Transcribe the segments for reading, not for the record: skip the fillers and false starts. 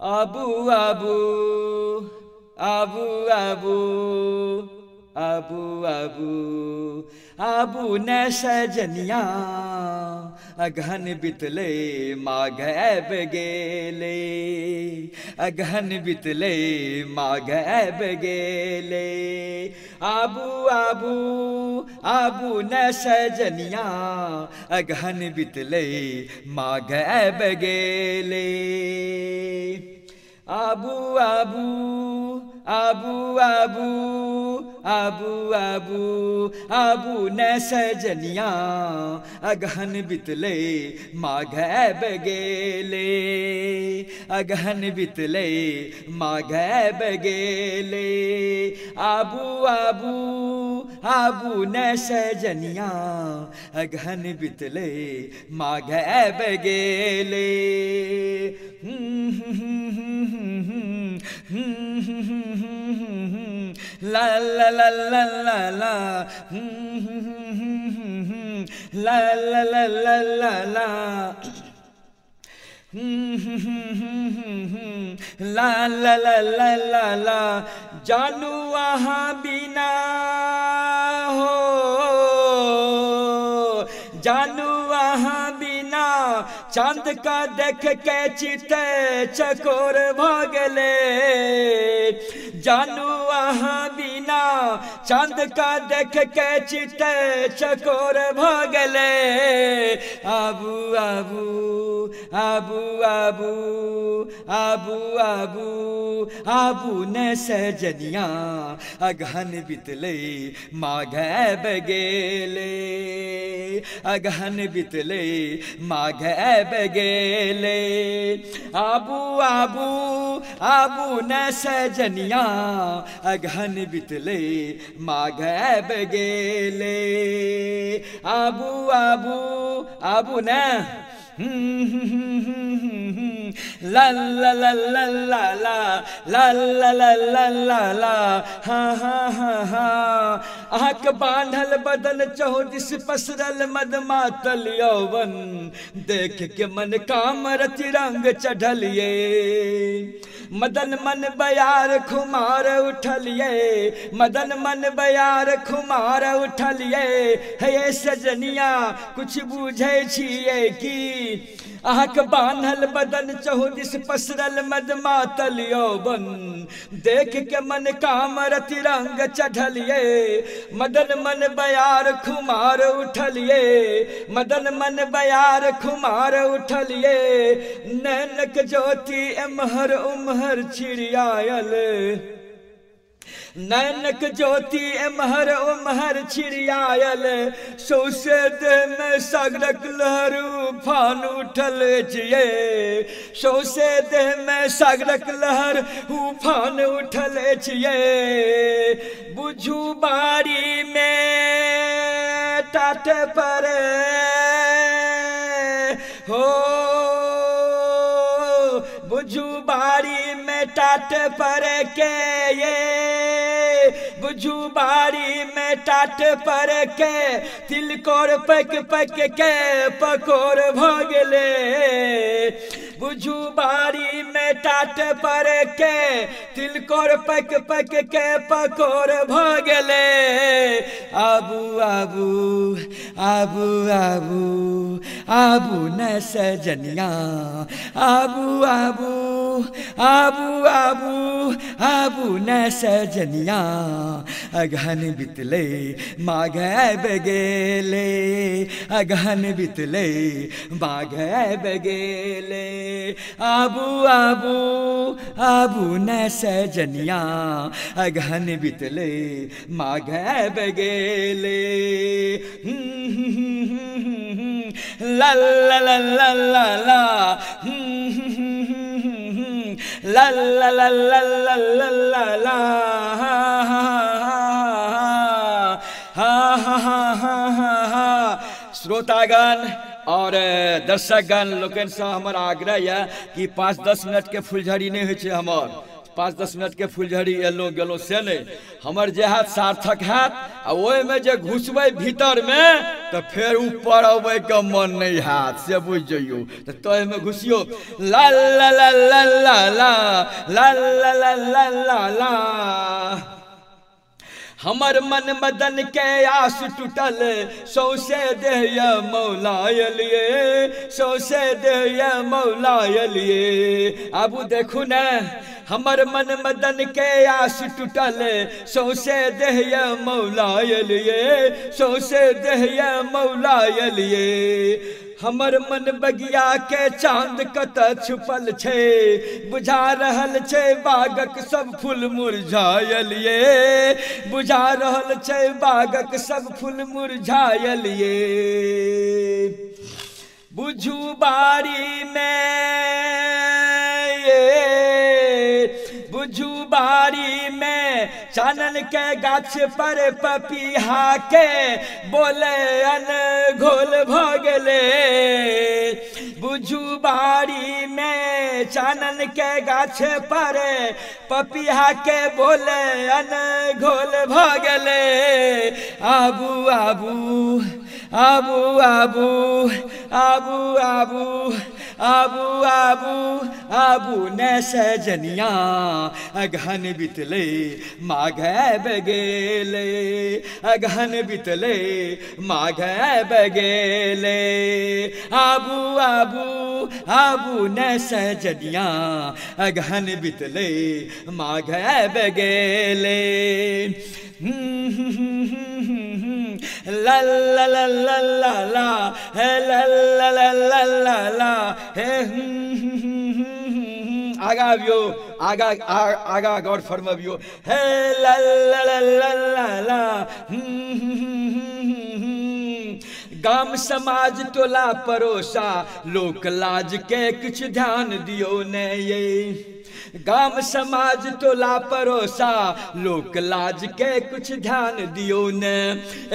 आबू आबू आबू आबू आबू आबू आबू न सजनिया अगहन बितले माघ आबि गेले, अगहन बितले माघ आबि गेले। आबू आबू आबू न सजनिया अगहन बितले माघ आबि गेले। आबू आबू आबू आबू आबू आबू आबू न सजनिया अगहन बितले माघ आबि गेले, अगहन बितले माघ आबि गेले। आबू आबू आबू न सजनिया अगहन बितले माघ आबि गेले। ला ला ला ला ला ला ला ला ला ला ला ला ला ला ला ला ला ला। जानू अहाँ बिना हो, जानू अहाँ बिना चांद का देख के चिते चकोर भ गेले। जानू अहाँ बिना चांद का देख के चिते चकोर भ गेले। आबू आबू आबू आबू आबू आबू आबू न सजनिया अगहन बितले माघ आबि गेले, अगहन बितले माघ आबि गेले। आबू आबू आबू न सजनिया अगहन बितले माघ आबि गेले। आबू आबू आबू न ला ला ला ला ला ला ला ला ला ला ला ला हा हा हा हा। अहाँके बान्हल बदन चौदिस पसरल मदमातल यौवन, देख के मन काम रति रंग चढ़लिए। मदन मन बयार खुमार उठलिए, मदन मन बयार खुमार उठलिए। हे सजनिया कुछ बुझै छियै की, अहाँके बान्हल बदन चौदिस पसरल मदमातल यौवन, देख के मन काम रति रंग चढ़लिए। मदन मन बयार खुमार उठलिए, मदन मन बयार खुमार उठलिए। नैनक ज्योति एम्हर उम्हर छिड़ियायल, नैनक ज्योति एम्हर उम्हर छिड़ियायल। सौसे देह में सागरक लहर उफान उठल छियै, सौसे देह में सागरक लहर उफान उठल छियै। बुझू बाड़ी में टाट पर हो, बुझू बाड़ी में टाट पर के ये, बुझू बाड़ी में टाट पर के तिलकोर पक पक के पकोर भ गेले। बुझू बाड़ी में टाट पर के तिलकोर पक पक के पकोर भ गेले। आबू आबू आबू आबू आबू न सजनिया आबू आबू आबू आबू आबू न सजनिया अगहन बितले माघ आबि गेले, अगहन बितले माघ आबि गेले। आबू आबू आबू न सजनिया अगहन बितले माघ आबि गेले। ला ला ला ला ला ला ला ला ला ला ला ला ला ला हा हा हा हा हा। श्रोतागण और दर्शकगण लोकनि सँ हमर आग्रह यऽ कि 5-10 मिनट के फुलझड़ी नहि होइ छै हमर। 5-10 मिनट के फुलझड़ी एलहुँ गेलहुँ से नहि, हमर जे हैत सार्थक हैत। आ ओहिमे जे घुसबै भीतरमे तऽ फेर ऊपर अबैके मन नहि हैत, से बुझि जइयौ। तऽ ताहिमे घुसियौ। ला ला ला ला ला ला ला ला ला ला ला ला। हमर मन मदन के आस टूटल, सौसे देह मौलायलिए, सौसे देह मौलायलिए। आबू देखू ने, हमर मन मदन के आस टूटल, सौसे देह मौलायलिए, सौसे देह मौलायलिए। हमर मन बगिया के चांद कत छुपल छै, बुझा रहल छै बागक सब फूल मुरझायलिए, बुझा रहल छै बागक सब फूल मुरझायलिए। बुझू बारी में, बुझू बारी में चानन के गाछ पर पपीहा के बोले अन घोल भ गेले। बुझू बारी में चानन के गाछ पर पपीहा के बोले अन घोल भ गेले। आबू आबू आबू आबू आबू आबू आबू आबू आबू ने सजनिया, अगहन बितले माघ आबि गेलै, अगहन बितले माघ आबि गेलै। आबू आबू आबू ने सजनिया, अगहन बितले माघ आबि गेलै। ला ला ला ला ला ला हे ला ला ला ला ला ला हे। आगा आबियो, आगा आगा गौर फरमबियो। हे ला ला ला ला ला ला। गाम समाज टोला पड़ोसा लोक लाज के किछु ध्यान दियो ने ये। गाम समाज टोला पड़ोसा लोक लाज के कुछ ध्यान दियो ने।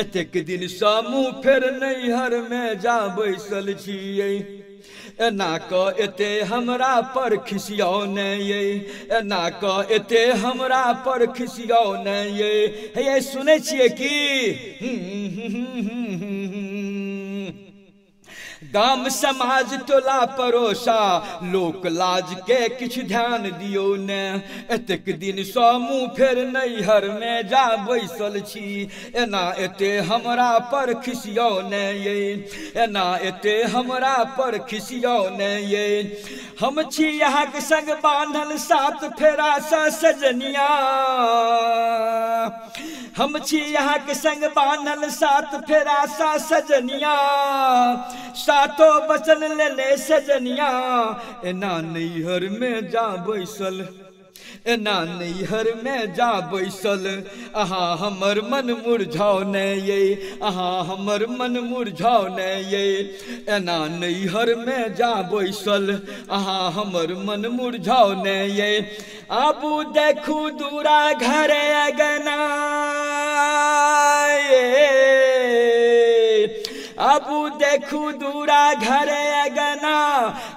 एतेक दिन सँ मुँह फेर नैहर में जा बैसल छियै, एना क एते हमरा पर खिसियौ ने ये, एना क एते हमरा पर खिसियौ ने ये। हे सुनै छियै की? गाम समाज टोला पड़ोसा लोक लाज के किछु ध्यान दियो ने। एतेक दिन सँ मुँह फेर नैहर में जा बैसल छी, एना एते हमरा पर खिसियौ ने ये, एना एते हमरा पर खिसियौ ने ये। हम छी अहाँके संग बान्हल सात फेरा सँ सजनिया, हम छी अहाँके संग बान्हल सात फेरा सँ सजनिया, सातो बचन लेने सजनिया। एना नैहर में जा बैसल, एना नैहर में जा बैसल, अहाँ हमर मन मुरझाउ ने ये, अहाँ हमर मन मुरझाउ ने ये। एना नैहर में जा बैसल, अहाँ हमर मन मुरझाउ ने ये। आबू देखू दूरा घर अगना ये, आबू देखू दूरा घर अगना,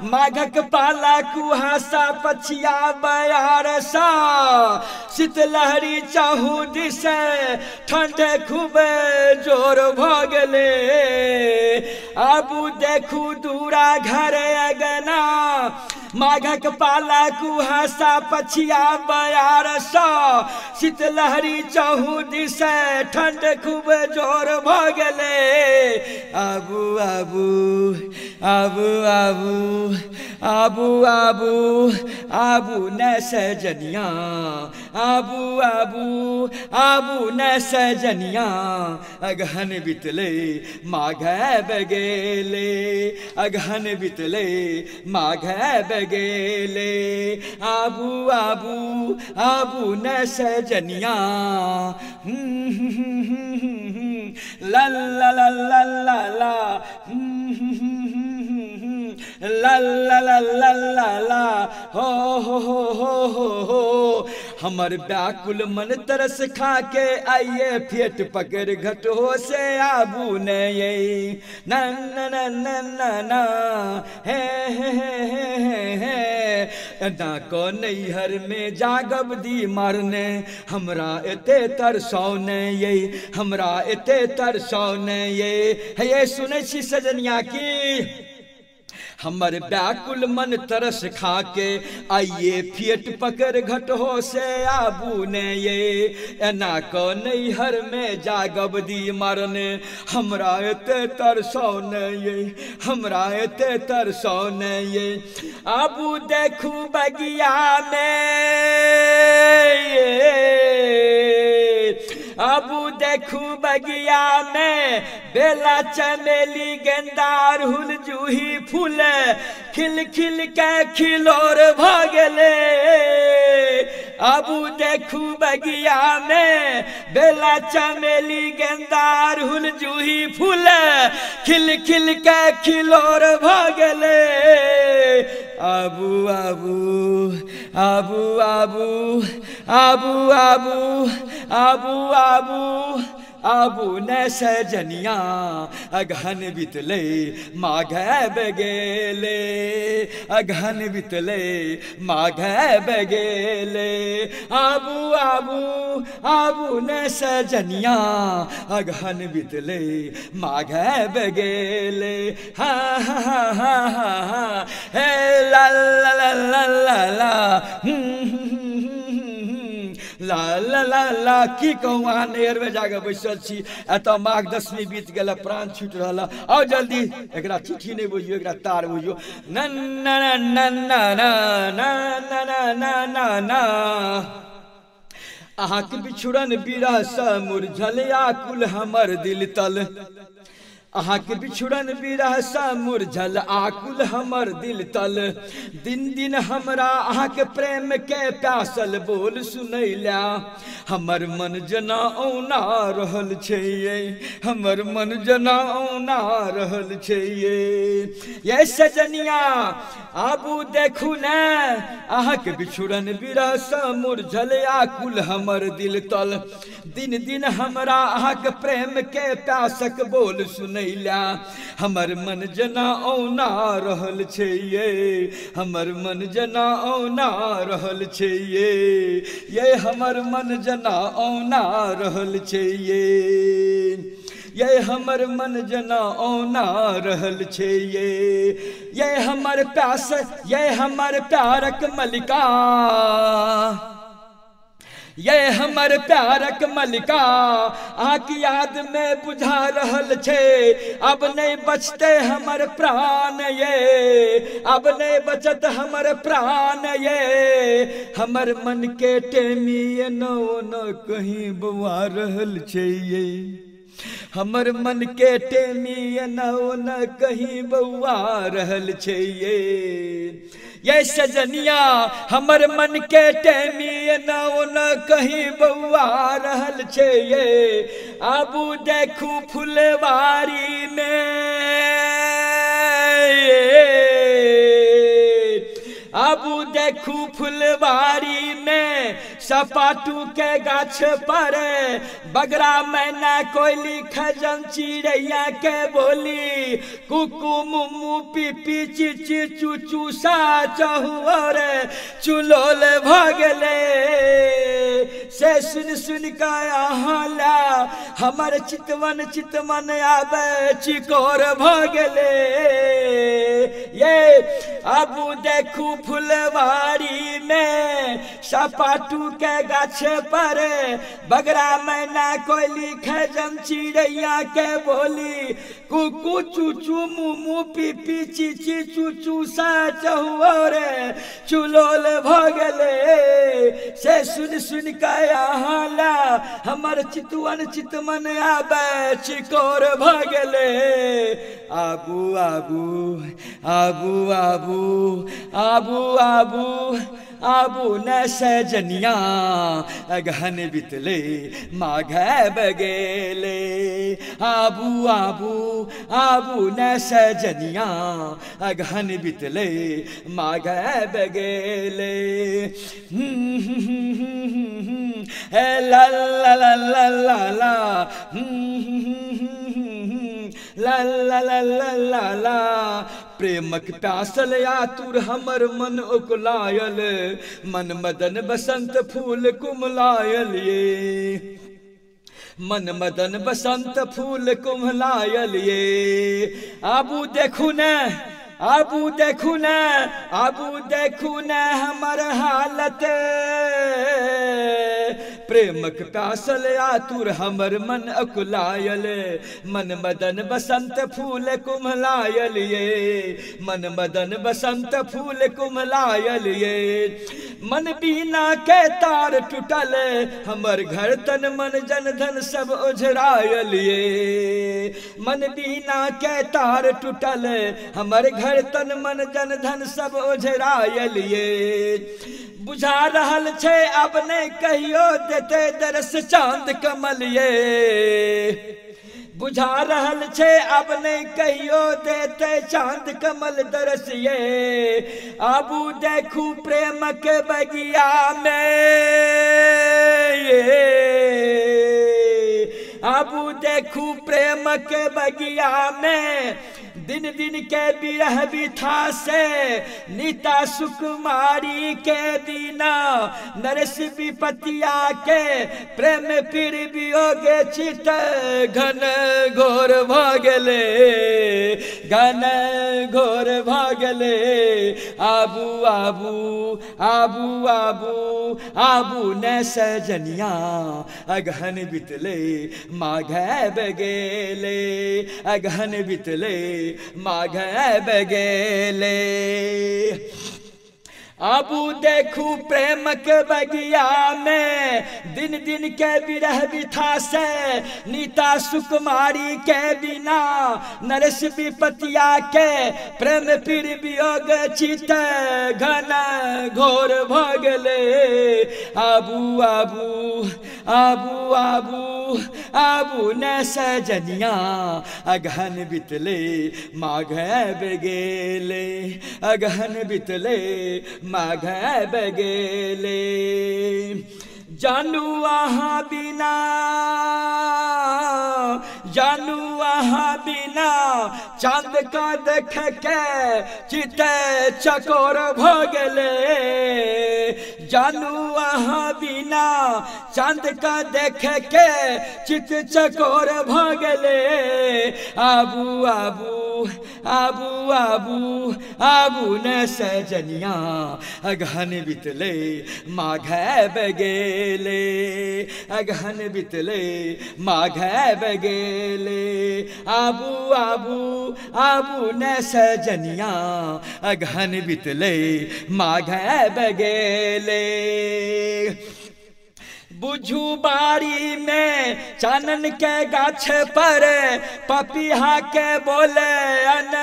माघक पाला कुहासा पछिया बयारसा, शीतलहरी चाहू दिस ठंड खूबे जोर भ गेले। आबू देखू दूरा घर अगना, माघक पाला कुहासा पछिया बयारसा, शीतलहरी चाहू दिस ठंड खूब जोर भ गेले। आबू आबू आबू आबू आबू आबू आबू ने सजनिया, आबू आबू आबू ने सजनिया, अगहन बितले माघ आबि गेले, अगहन बितले माघ आबि गेले। आबू आबू आबू ने सजनिया। ला ला ला ला ला ला ला ला ला ला ला ला हो हो हो हो हो हो। हमर व्याकुल मन तरस खा के आइए फेट पकड़ घट हो से आबू ने ये ना ना ना ना ना ना हे हे हे हे हे। ना को नैहर में जागब दी मारने हमरा एते तरसौ ने ये, हमरा एते तरसौ ने ये। हे सुनै छी सजनिया की हमर व्याकुल मन तरस खा के आइए फियट पकड़ घट हो से आबू ने ये। एना को नैहर में जागब दी मरने हमरा एते तरसौ ने ये, हमरा एते तरसौ ने ये। आबू देखू बगिया में ये, आबू देखू बगिया में बेला चमेली गेंदा अड़हुल जूही फूल खिल खिल के खिलोर भ गेले। आबू देखू बगिया में बेला चमेली गेंदा अड़हुल जूही फूल खिल खिल के खिलोर भ गेले। आबू आबू आबू आबू आबू आबू आबू आबू आबू ने सजनिया अगहन बितले माघ बगेले, अगहन बितले माघ बगेले। आबू आबू आबू ने सजनिया अगहन बितले माघ बगेले। हा हा हा हा हा हे ला ला ला ला ला ला ला ला ला ला। की कहूँ, अहाँ नैहरमे जाकऽ बैसल छी, एतऽ माघ दशमी बीत गेल, प्राण छूटि रहल। आउ जल्दी, एकरा चिट्ठी नहि बुझियौ, एकरा तार बुझियौ। ना ना ना ना ना ना ना ना ना ना। अहाँके बिछुड़न विरहसँ मुरझल आकुल हमर दिल तल, अहाँके बिछुड़न विरहसँ मुरझल आकुल हमर दिल तल। दिन दिन हमरा अहाँके प्रेम के प्यासल बोल सुनैला, हमर मन जना औना रहल छै ये, हमर मन जना औना रहल छै ये। ये सजनिया आबू देखू ने, अहाँके बिछुड़न विरहसँ मुरझल आकुल हमर दिल तल। दिन दिन हमरा अहाँके प्रेम के प्यासक बोल सुनै, हमर मन जना औना रहल छै ये, हमर मन जना औना रहल छै ये, ये हमर मन जना औना रहल छै ये, ये हमर मन जना औना रहल छै ये। ये हमर प्यास, ये हमर प्यारक मलिका, ये हमर प्यारक मलिका अहाँके याद में बुझा रहल छै, अब नहीं बचते हमर प्राण ये, अब नहीं बचत हमर प्राण ये। हमर मन के टेमी एना ओना कहीं बौआ रहल छै ये, हमर मन के टेमी एना ओना कहीं बौआ रहल छै ये। ये सजनिया हमर मन के टेमी एना ओना कहीं बौआ रहल छै ये। आबू देखू फुलवारी में, आबू देखू फुलवारी में सपाटू के गाछ पर बगरा मैना कोयली खजन चिड़ैया के बोली, कुकू मुमू पीपी चीची चूचू सा चहुर चुलोल भ गेले। से सुन सुन के अहाँ ला हमर चितवन चितवन आबे चिकोर भ गेले। ये आबू देखू फुलवारी में सपाटू के गाछ पर बगरा मैना कोयली खजन चिड़ैया के बोली, कुकू चूचू मुमू पीपी चीची चूचू सा चहुर चुलोल भ गेले। से सुन सुन के अहाँ ला हमर चितवन चितमन आबे चिकोर भ गेले। आबू आबू आबू आबू आबू आबू आबू ने सजनिया अगहन बितले माघ बगेले। आबू आबू आबू ने सजनिया अगहन बितले माघ बगेले। हे ला ला ला ला ला ला ला ला ला ला ला ला। प्रेमक प्यासल आतुर हमर मन उकलायल, मन मदन बसंत फूल कुमलायल ये, मन मदन बसंत फूल कुमलायल ये। आबू देखू ने, आबू देखू ने, आबू देखू ने हमर हालत, प्रेमक प्यासल आतुर हमर मन अकुलायल, मन मदन बसंत फूल कुमलायल ये, मन मदन बसंत फूल कुमलायल ये। मन बीना के तार टूटल हमर घर तन मन जन धन सब उझरायल ये, मन बीना के तार टूटल हमर घर तन मन जन धन सब उझरायल ये। बुझा रहल छे अब नहीं कहियो देते दरस चांद कमल ये, बुझा रहल छे अब नहीं कहियो देते चांद कमल दरस ये। आबू देखू प्रेम के बगिया में ये, आबू देखू प्रेम के बगिया में, दिन दिन के बिरह बिथा से नीता सुकुमारी के बिना, नरस विपतिया के प्रेम पीर वियोगे चित घन घोर भगले, घन घोर भगले। आबू आबू आबू आबू आबू ने सजनिया अगहन बितले माघ बगेले, अगहन बितले माघ बगेले। आबू देखू प्रेम के बगिया में, दिन दिन के बिरह बिथा से नीता सुकुमारी के बिना, नरस विपतिया के प्रेम पीर वियोग चित घन घोर भगले। आबू आबू आबू आबू आबू ने सजनिया अगहन बितले माघ बगेले, अगहन बितले माघ बगेले। जानू आहा बिना, जानू आहा बिना चांद का देख के चित चकोर भगले, जानू आहा बिना चांद का देख के चित चकोर भगले। आबू आबू आबू आबू आबू ने सजनिया अगहन बितले माघ बगेले, अगहन बितले माघ बगेले। आबू आबू आबू ने सजनिया अगहन बितले माघ बगेले। बुझू बारी में चानन के गाछ पर पपीहा के बोले अन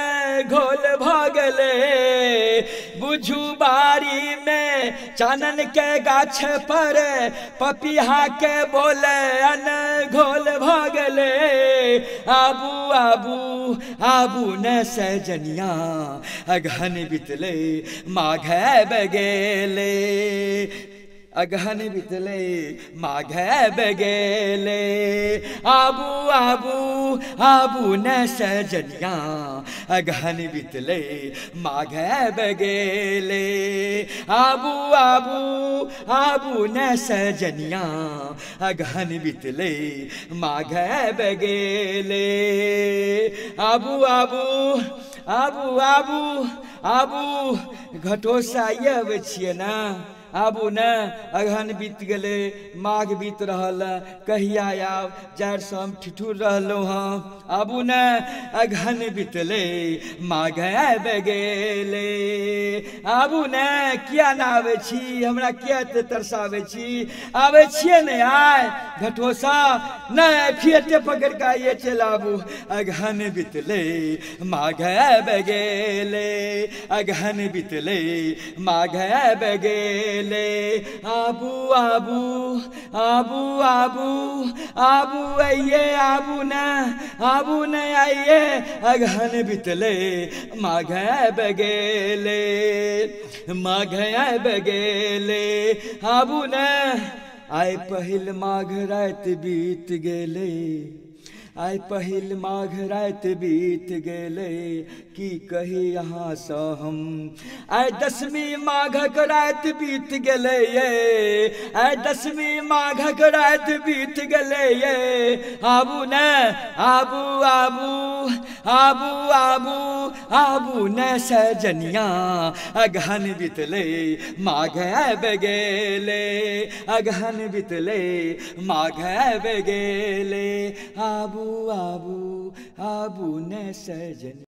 घोल भगले, बुझू बारी में चानन के गाछ पर पपीहा के बोले अन घोल भगले। आबू आबू आबू ने सजनिया अगहन बितले माघ बगेले, अगहन बितले माघ बगेले। आबू आबू आबू ने सजनिया अगहन बितले माघ बगेले, आबू आबू आबू ने सजनिया अगहन बितले माघ बगेले। आबू आबू आबू आबू आबू घटोसा आबै छियै ना, आबू ने। अगहन बीत गेलै, माघ बीत रहल, कहिया आयब, जाड़सँ हम ठिठुर रहलहुँ हँ। आबू ने। अगहन बीतलै माघ आबि गेलै, आबू ने। किया ने आबै छी, हमरा किया एते तरसाबै छी? आबै छियै ने आइ घटोसा नहि, फिएटे पकड़ि कऽ आइए चलि आबू। अगहन बीतलै माघ आबि गेलै, अगहन बीतलै माघ आबि गेलै। आबू आबू आबू आबू आबू आइए, आबू ने, आबू ने आइए। अगहन बीतलै माघ आबि गेलै, माघ आबि गेलै, आबू ने। आइ पहिल माघ राति बीत गेलै, आइ पहिल माघ राति बीत गेलै, की कही अहाँसँ हम। आइ दसमी माघक राति बीत गेलै ये, आइ दसमी माघक राति बीत गेलै ये। आबू ने, आबू आबू आबू आबू आबू ने सजनिया। अगहन बीतलै माघ आबि गेलै, अगहन बीतलै माघ आबि गेलै। आबू आबू आबू ने सजनिया।